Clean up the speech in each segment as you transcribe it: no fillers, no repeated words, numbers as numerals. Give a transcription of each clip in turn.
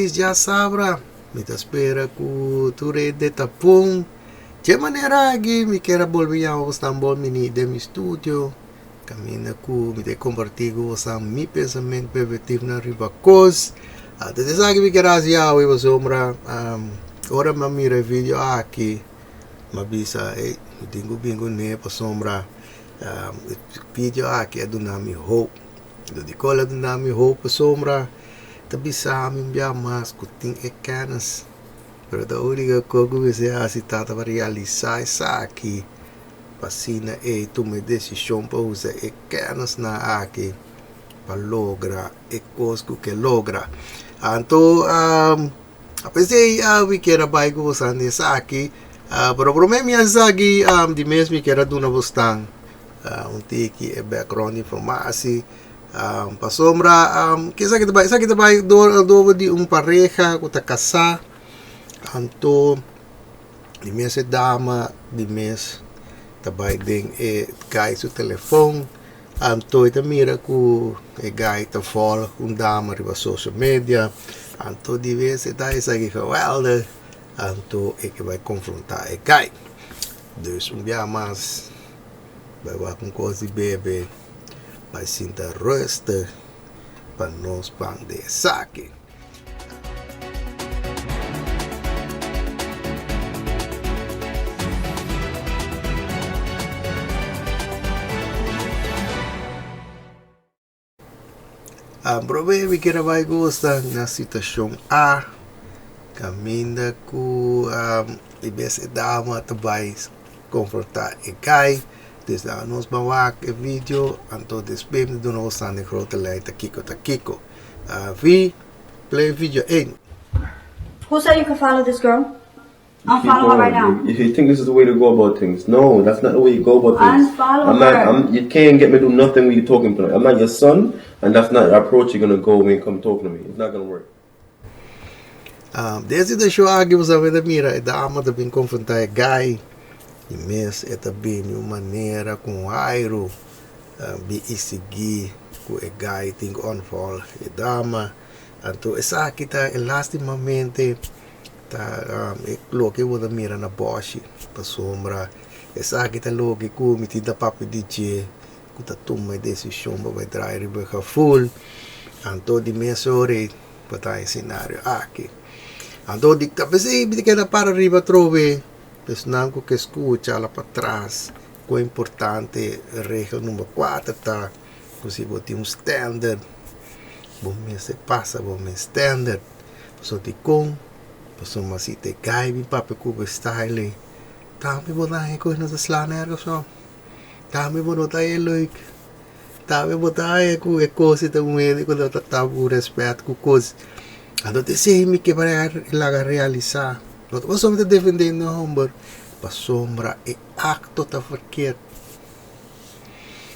Felis djasabra. Mi ta spera ku tur hende ta bon. Dje manera aki mi kier a bolbe yama bosnan bon bini den mi studio kaminda ku mi ta kompartí ku bosnan mi pensamentu perspektifnan riba kos. Antes di esaki mi kier a hasi awe pasobra ora mi a mira e video aki mi a bisa ey mi tin ku bin kuné pasobra e video aki a duna mi hoop. Dikon el a duna mi hoop? Pasobra ta bisa mi un bia mas ku tin e kènis. Pero ta úniko kos ku mester hasi ta ta pa realisá esaki pa asina e tuma e desishon pa usa e kènisnan aki pa logra e kos ku ke logra. Anto apesei mi kier a bai ku boso den esaki, pero promé mi hasi esaki di mes mi kier a duna bosnan un tiki e background informasi. Pasobra ke esaki ta bai? Esaki ta bai dor adobe di un pareha ku ta kasá, anto di mes e dama di mes ta bai den e guy su telefon, anto e ta mira ku e guy ta vòlg un dama riba social media, anto di mes e ta esaki geweldig, anto e ke bai konfrontá e guy. Dus un bia mas bai wak un kos di bebe. Bai sinta rustig pa nos ban den esaki. Prome mi kier a bai gusta na situacion A caminda cu e bes e dama ta bai konfrontá e guy. Dus laga nos ban wak e video, anto despues mi ta duna boso den grote lijn ta kiko ta kiko. Vi, play video 1. Who said you could follow this girl? Unfollow her right now. If you think this is the way to go about things, no, that's not the way you go about things. Unfollow I'm not, her. I'm, you can't get me to do nothing when you're talking to me. I'm not your son, and that's not the approach you're gonna go when you come talking to me. It's not gonna work. Den e situashon aki bo sa ta mira e dama ta bin konfrontá e guy i mes e ta bini un manera ku un airu bin i sigui ku e guy tin ku unfollow e dama. Anto esaki ta e lastimamente ta e loke bo ta mira na bòshi pasobra esaki ta loke ku mi tin ta papia di dje ku ta tuma e desishon pa bai draai riba e gaful. Anto di mes ora ei bo ta e senario aki. Anto di ta p'esei mi ta keda para riba atrobe esnan ku ke skucha ala patras ku importante regel number kuater ta ku si bo tin un standard bo mester pasa bo mes standard. Pasobra dikon? Pasobra si ta e gai bin papia ku bo e style ei tambe bo ta haña ku e no ta sla nergens no. Tambe bo no ta haña leuk. Tambe bo ta haña ku e kos ta un hende ku no ta ta ku rèspèt ku kos. Anto ta esei mi ke laga realisá. No ta pasobra mi ta defendé mi hòmber, pasobra e akto ta verkeerd.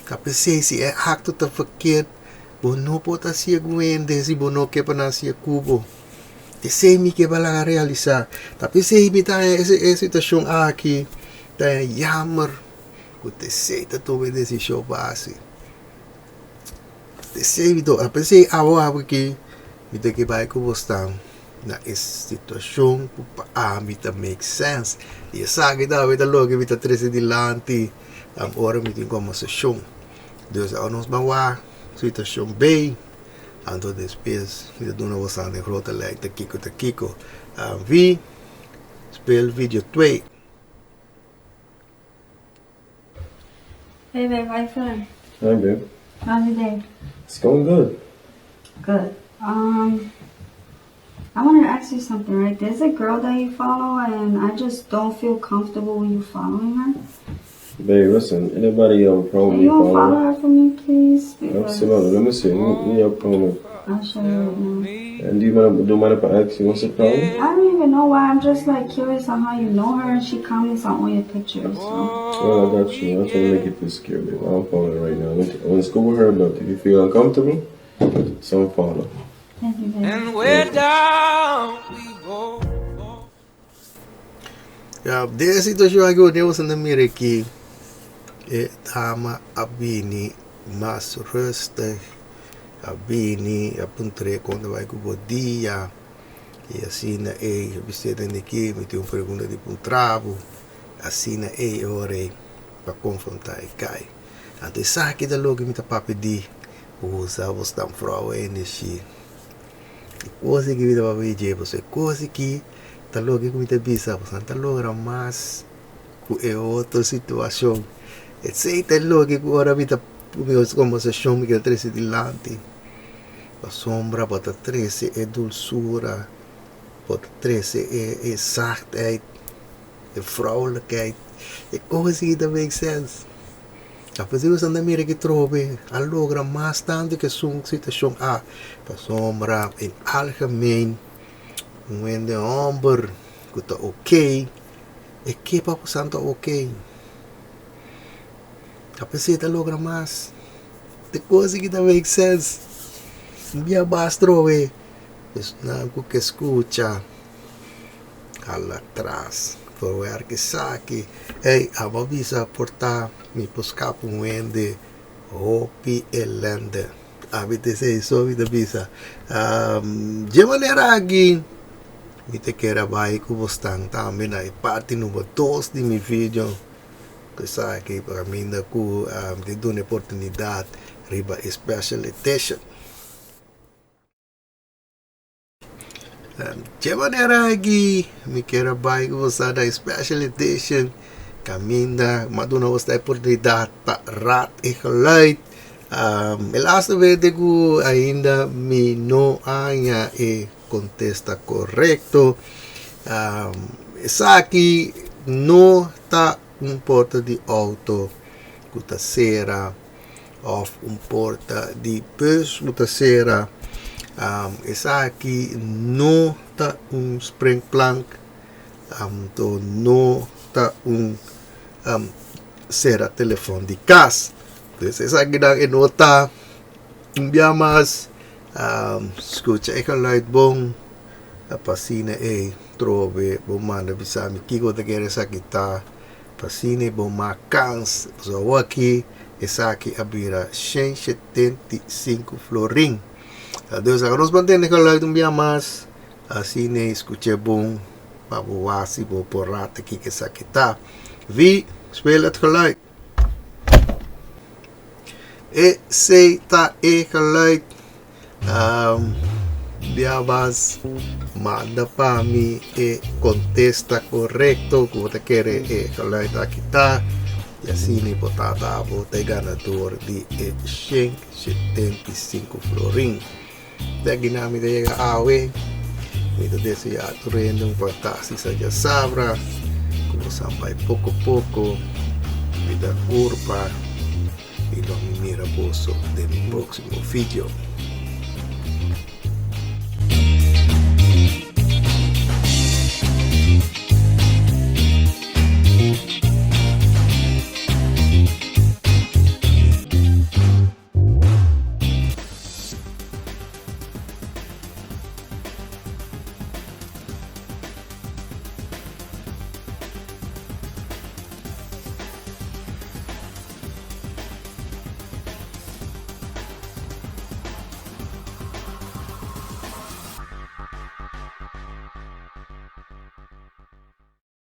Ta p'esei si e akto ta verkeerd, bo no por ta hasié ku hende si bo no ke pa nan hasié ku bo. Ta esei mi ke laga realisá. Ta p'esei mi ta haña e situashon aki ta yammer. Ku t'esei ta tuma e desishon pa hasi. T'esei mi ta p'esei awo awo aki mi ta ke bai ku bo stan na e situashon ku pa ami ta make sense. I esaki tambe ta loke mi ta trese dilanti ora mi tin kombersashon. Dus awo nos ban wak situashon bay anto despues mi ta duna bo san den grote lei ta kiko ta kiko. Vi speel video twee. Hey babe, how you feeling? Hi babe. How's your day? It's going good. Good. Um, I want to ask you something, right? There's a girl that you follow, and I just don't feel comfortable with you following her. Babe, listen, anybody have a problem Can you with unfollow her for me, please? Because Absolutely. Let me see. You have a problem. I'll show you right now. And do you mind, do you mind if I ask you what's the problem? I don't even know why. I'm just like curious on how you know her, and she comments on all your pictures. So. Well, I got you. I'm trying to make you feel secure, babe. I'm following right now. Let's go with her, but if you feel uncomfortable, so follow. Thank you, babe. And we're down we go. Ja, den e situashon aki bo den boso ta mira aki e dama a bini mas rustig, a bini a puntr'é kon ta bai ku bo dia. I asina ei, bis'é den aki, mi tin un pregunta di puntra bo. Asina ei e ora ei pa konfrontá e kai. Anto esaki ta loke mi ta papia di usa bo stamvrouw energie. E kos aki mi ta papia di dje, pasobra e kos aki ta loke ku mi ta bisa, boso ta logra mas ku e otro situashon. Esei ta e loke ku ora mi ta mi kombersashon mi ke trese dilanti. Pasobra bo ta trese e dulsura, bo ta trese e zachtheid, e vrouwelijkheid, e kos aki ta make sense. Apesar ku esnan ta mira ki trobe a logra mas tantu ku esun situashon a pasobra in algemeen un hende hòmber ku ta okey e ke pa ku esnan ta okey. Apesar ta logra mas e kos aki ta make sense. Un bia bas trobe esnan ku ke skucha. Hala tras por werk esaki. Ey, abo bisa por ta mi por scapa un hende hopi elende. Abi ta esey so mi ta bisa. Dje manera aki mi ta kere a bay cu bosnan tambe na e parti number dos di mi video. Cu esaki caminda cu mi ta duna e oportunidad riba e special edition. Dje manera aki mi kier a bai ku boso na e special edition kaminda mi a duna boso e oportunidat pa raad e geluid. E laatste bete ku ainda mi no haña e kontesta korekto. Esaki no ta un porta di outo ku ta sera. Of un porta di bus ku ta sera. Esaki no ta un springplank, anto no ta un sera telefòn di kas. Dus esakinan e no ta. Un bia mas skucha e geluid bon pa asina e trobe bo manda bisa mi kiko ta kere esaki ta. Pa asina bo mak kans, pasobra awor aki esaki a bira 175 florin. Dus awe nos mantene geluid un bia mas, asina e skuch'é bon pa bo wak si bo por rata kiko esaki ta. Wie speel het geluid? Esei ta e geluid. Bia mas manda pa mi e kontesta korekto ku bo ta kere e geluid aki ta i asina bo ta da bo ta e ganador di e 175 florin. Te akinan mi ta yega awe. Mi ta desea tur hende un fantastische djasabra ku bo sa bai poko poko bida kurpa. Y lo mi mira boso den mi proximo video.